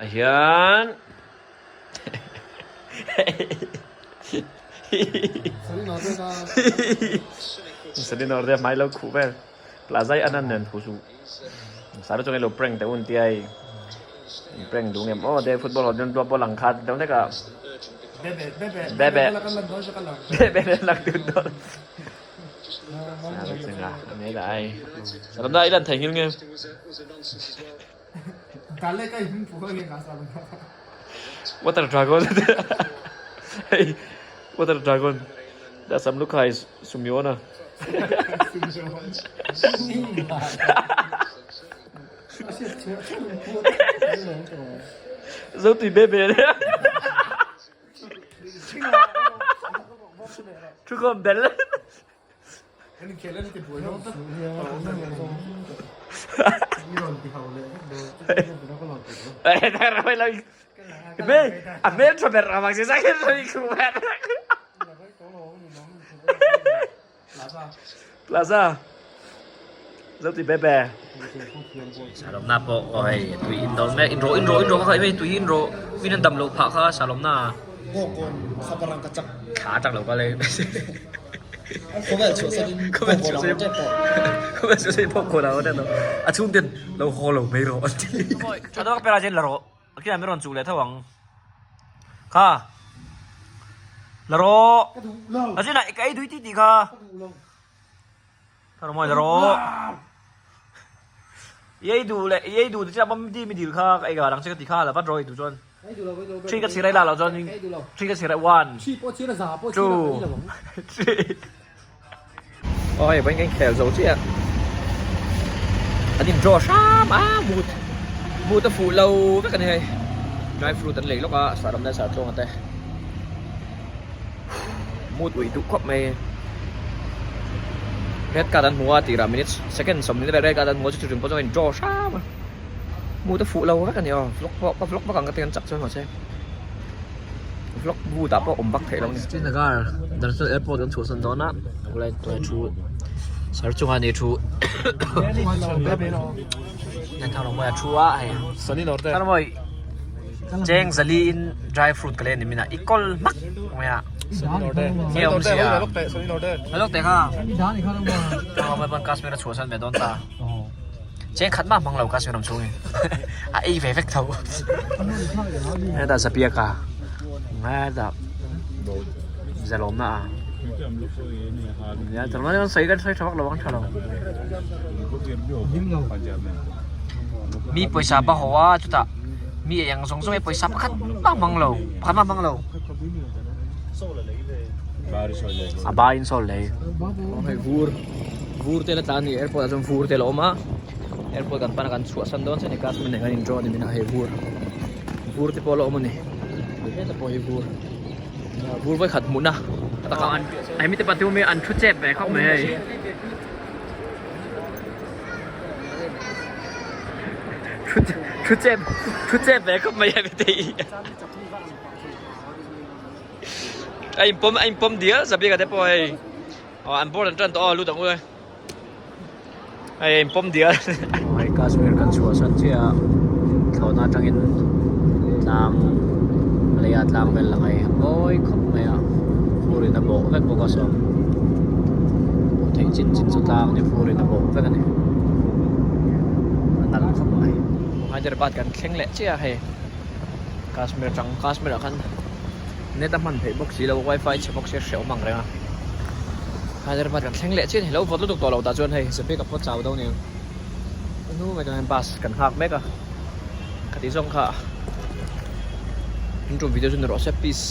Ah hian Salin order hmai lo khuh vel plaza hi anan nen thu chu sar chuan ilo prank teh un tia hei prank duh ngem aw te football ho chuan tuah pawh lang khat deuh hlek a bebe bebe nen lang dun dawn salam da i lan thei ngil nge. Water dragon hei water dragon da sam lukhai sumiona zo tui be be le thu khawm bel A hmel tha ber avang si zai Plaza Zo ti bebe Salom na pawh aw hei tui in dawn mek in rawh in rawh in rawh kha hei tui in rawh min an dam loh phah kha Salom na Thla atang lo kal hei. Khawvel chhuah sanin Khawvel chhuah sanin Khawvel chhuah sanin pawh kawn a lo a chhung ten lo haw lo mai rawh an ti. Tha deuh ka pera chen la rawh a kinah min rawn chuh leh tho ang kha la rawh a chinah ka ei dui tih tih kha tha rawh mawi la rawh i ei duh leh i ei duh te chinah pawh mi dil kha ka ei ka dang che ka ti kha la vat rawh i duh chuan. Three ka chhir ai la lo chuan three ka chhir ai one two three aw hei vawiin kan khel zo chiah an in draw hram a mut mut a fuh lo vek a ni hei dry fruit an lei lawk a sahram leh sahtluang te mut uih duh khawp mai red card an hmu a tirah minutes second 20 vel red card an hmu a chu chu pawh chuan in draw hram a. Hmuh te fuh lo vek a ni aw vlog pawh ka vlog vak ang ka ti an chak chuan mahse vlog boot ah pawh awm vak theih lo a ni. Srinagar International Airport kan chhuahsan dawn a a bulah hian tunah thu sar chungah ni thu Thangrawmawia thu a hei Thangrawmawi cheng zali in dry fruit ka lei a ni min a i kawl hmak mai a nge awmzia lawk teh kha Thangrawmawia pawn Kashmir a chhuahsan ve dawn ta. Cheng khat mah hmang lo kha sawi chhung in a ei ve vek tho hetah zapiaka hetah zalawmna a nia kan sawi kan sawi tha vak lo ang tha lo mi pawisa ba haw a chutah mi ei ang zawng zawng hi pawisa pakhat mah hmang lo pakhat mah hmang lo a ba in sawl lei hei vur. Vur te la tlan a ni airport ah chuan vur te la awm a airport kan pan a kan chhuahsan dawn chiah a ni class men nen kan in draw a ni min ah hei vur vur te pawh la awm a ni heta pawh hi vur vur vawikhat hmuhna a hemi te pathum hi an thu chep ve khawp mai hei thu chep thu chep ve khawp mai hemi te hi a inpawm a inpawm dial zabika te pawh hei. Aw an board an tan tawh aw lut ang u e hei in pawm dial hei Kashmir kan chhuah san chiah a thlawhna atangin tlang leia tlang vel lang a hei mawi khawp mai a fur in a bawh vek bawk a saw hmuh theih chin chin chu tlang ni fur in a bawh vek a ni a nalh khawp mai Hyderabad kan thleng leh chiah a hei Kashmir atang Kashmir ah khan. Net a hman theih bawk si lo wifi chhe bawk sia hrehawm ang reng a Hyderabad kan thleng leh chian hi lo vawt lutuk tawh lo tah chuan hei Zephyr ka pawt chau deuh aniang a hnu mai chuan hian bus kan nghak mek a ka tih zawng kha in tum video chu ni rawh se peace.